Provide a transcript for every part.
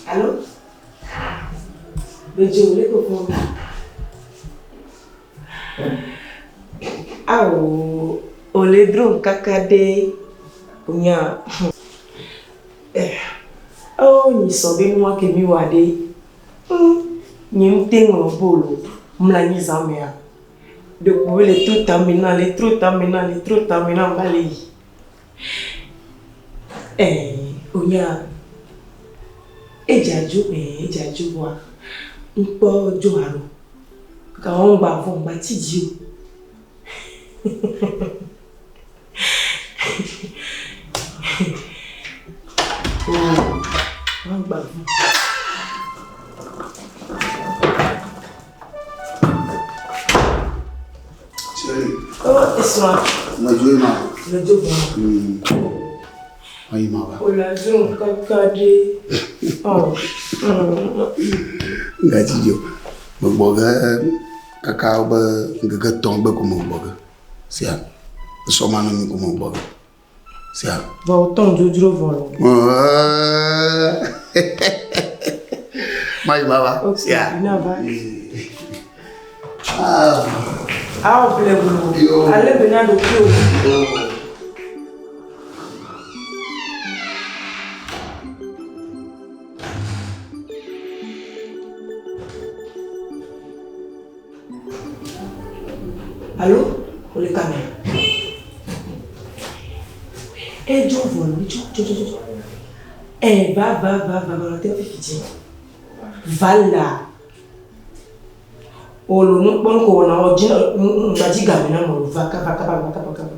Allô? Bedzo, le koko. Awo, ole dro kaka ɖe onya. Eh, oh, nyi sɔ be nua ke mi wa ɖe. Hmm, nye ŋute ŋlɔ bolo. Mla nyi zã mea. Ɖeko be le tro tame na, le tro tame na, le tro tame na va le yi. Eh, onya. Edza dzo, eh, edza dzo vɔa. Ŋkpɔ dzo alo. Kaka wɔn ŋgba vɔ ŋgba tsi dzi o. Oh, wɔn ŋgba vɔ. Chérie. Oh, esrɔ̃. Medzo ma. Medzo vɔ. Mayi ma va. Ola dzo kaka ɖe. Oh. Ŋgatsi dzo. Megbɔ ge kaka be ŋkeke tɔ̃ gbe ko megbɔ ge. Sia. Esɔ ma na mi ko megbɔ ge. Sia. Vɔ wotɔ ŋdzodzro vɔ lo. Mayi ma va. Sia. Ina va. Awo ble wlo. Ale be na ɖokuiwò. Alo, wole kame. Edzo vɔ lo, edzo, dzo, dzo, dzo. Eh, va, va, va, va, va, te fifi dzi. Va la. Olo nu kpɔ nu ko wɔna wɔ dzi ŋgbadzi game na mo va kaba kaba va kaba kaba.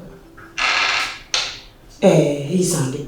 Eh, eyi zã ɖe.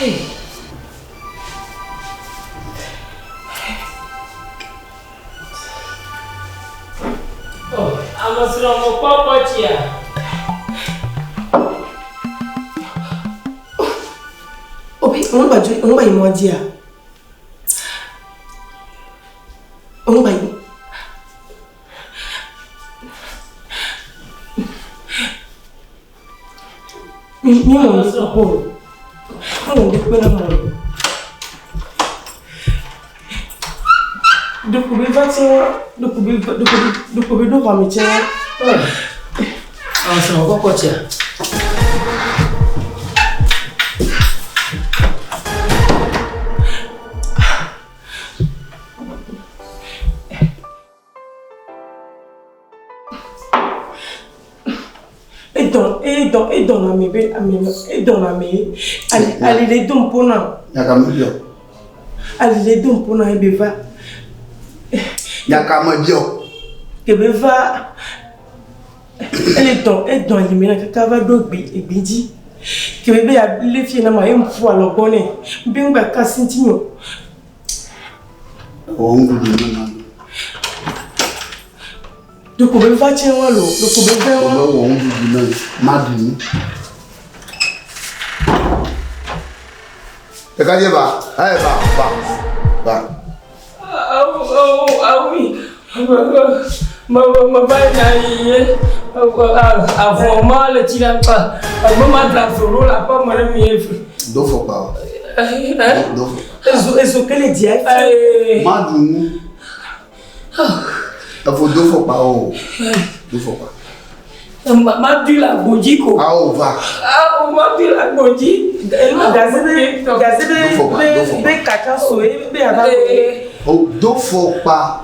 Oh, ame srɔ̃ me kpɔ kpɔ tsia. Obi, òun gbà ju òun gbà yìí mọ́ díà. Òun gbà yìí. Mi mi mọ̀ ní kókó. Mo mọ̀ ní pé náà mọ̀ ní. Dòkò bí bá tí wọ́n dòkò bí dòkò bí dòkò bí dòkò àmì tí wọ́n. Ame srɔ̃ me kpɔ kpɔ tsia. Edɔn edɔn edɔn ame be ame edɔn ame ali ali le do ŋpo na. Nyaka me biɔ. Ali le do ŋpo na ebe va. Nyaka me biɔ. Kebe va ele dɔn edɔn yi me na kaka va ɖo gbi egbi dzi. Kebe be ya le fie na ma ye ŋfu alɔgbɔ nɛ. Be ŋgba kasi ŋuti nyo. Wɔ nuɖuɖu ne ma. Ɖeko be va tsɛ wa lo, ɖeko be vɛ wa. Be wɔ nuɖuɖu ne ma ɖu nu. Ɖekadze va, eye va, va, va. Awu, awu, awu, me, me, me va yina yi ye, avɔ ma le tsi la, ebe ma dra zo ɖo le aƒe me ɖe mi ye. Do fɔkpa o. Do fɔkpa. Ezo, ezo ke le dzia. Ma ɖu nu. Efo do fɔkpa o. Do fɔkpa. Ma dui le agbo dzi ko. Awo va. Awo ma dui le agbo dzi. Elo gaze be gaze be be be kaka so ye be ava. O do fɔkpa.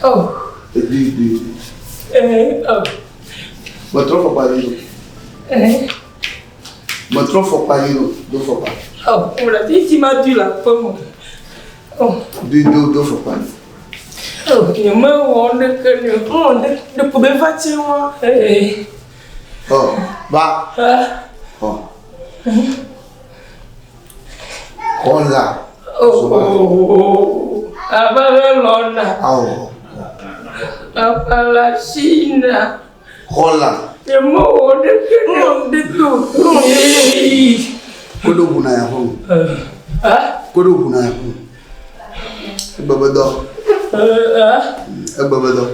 Oh. Di di. Oh. Metrɔ fɔkpa yi o. Metrɔ fɔkpa yi o. Do fɔkpa. Oh, wòle titi ma dui le aƒe me. Oh. Di do do fɔkpa yi. Oh, nyemewɔ ɖeke ne o. Mewɔ ɖe ɖeko be va tse wa. Oh, va. Oh. Xɔla. Oh, abe lɔna. Awo. Aƒala sina. Xɔla. Nyemewɔ ɖeke ne o. Ɖeke o. Koɖo ʋuna ya xɔ. Koɖo ʋuna ya xɔ. Egbebedɔ. Egbebedɔ.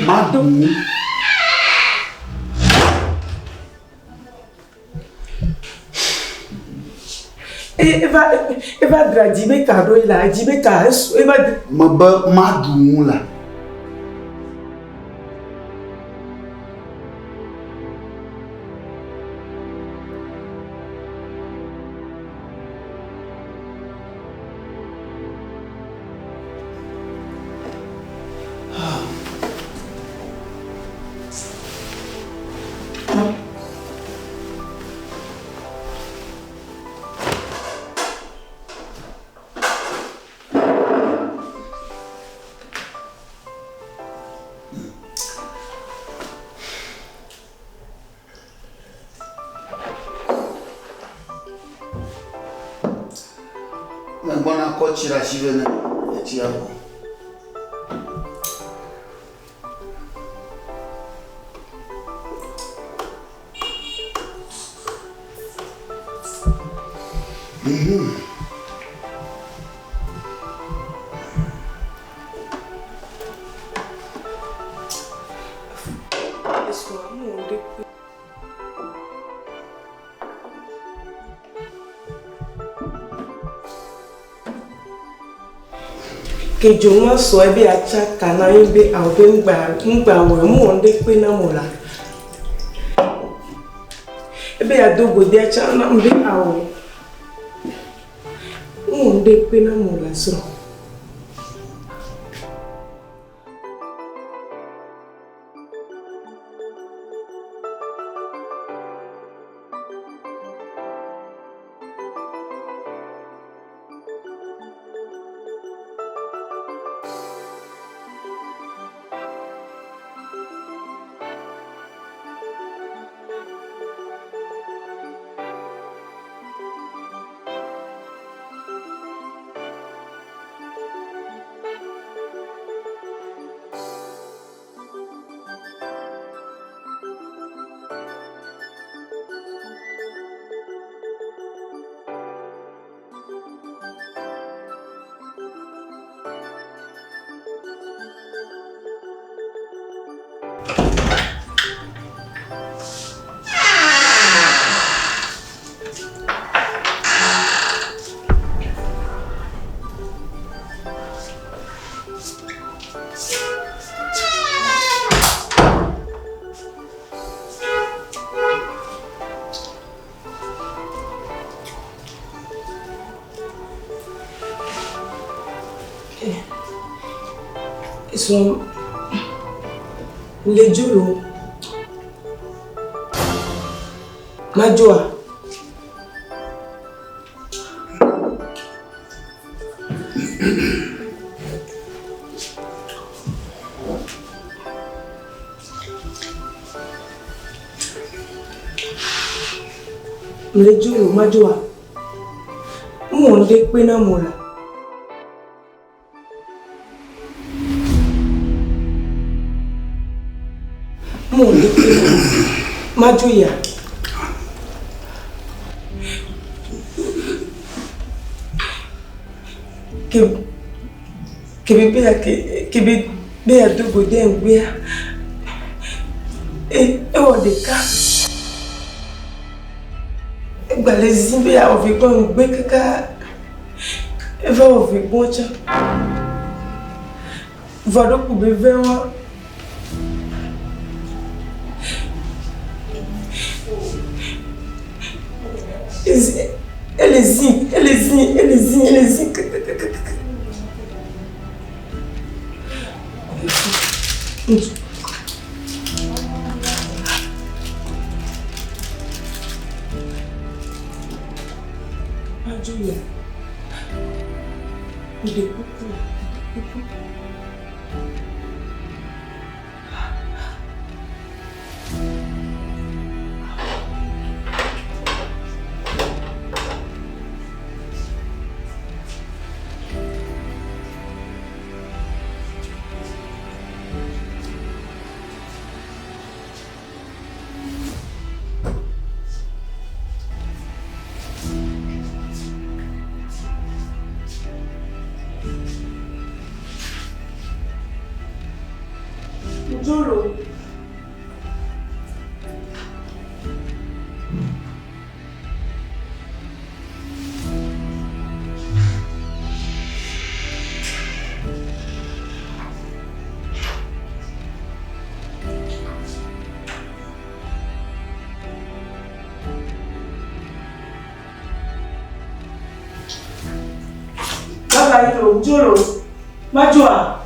Maɖu nu. Eva eva dra dzi be ka ɖo la dzi be ka eva. Mebe maɖu nu la. Megbɔna kɔ tsi ɖe asi vɛ ne etsia vɔ. Mhm. Kedzo ŋua sɔ ebe atsa ka na ye be awo be ŋgba ŋgba wɔ mu wɔ ŋɖe kpe na mo la. Ebe ya do go de atsa na be awo. Mu wɔ ŋɖe kpe na mo la srɔ̃. Esrɔ̃ le dzo lo. Madzoa? Mle dzo lo madzoa? Ŋwɔ ŋɖe kpe na mo la. Ŋwɔ ŋɖe kpe na mo. Madzo ya. Ke kebe be ya ke kebe be ya do go de ŋgbea. E ewɔ ɖeka. Egba le zi be yeawɔ vi gbɔ ŋgbe kaka eva wɔ vi gbɔ tsã. Vɔ ɖo ku be ve wa. Ezi ele zi ele zi ele zi ele zi kakakakaka. Ajoya, ŋɖe kuku, ŋɖe kuku. Njolo. Baba yilo, Njolo. Majua.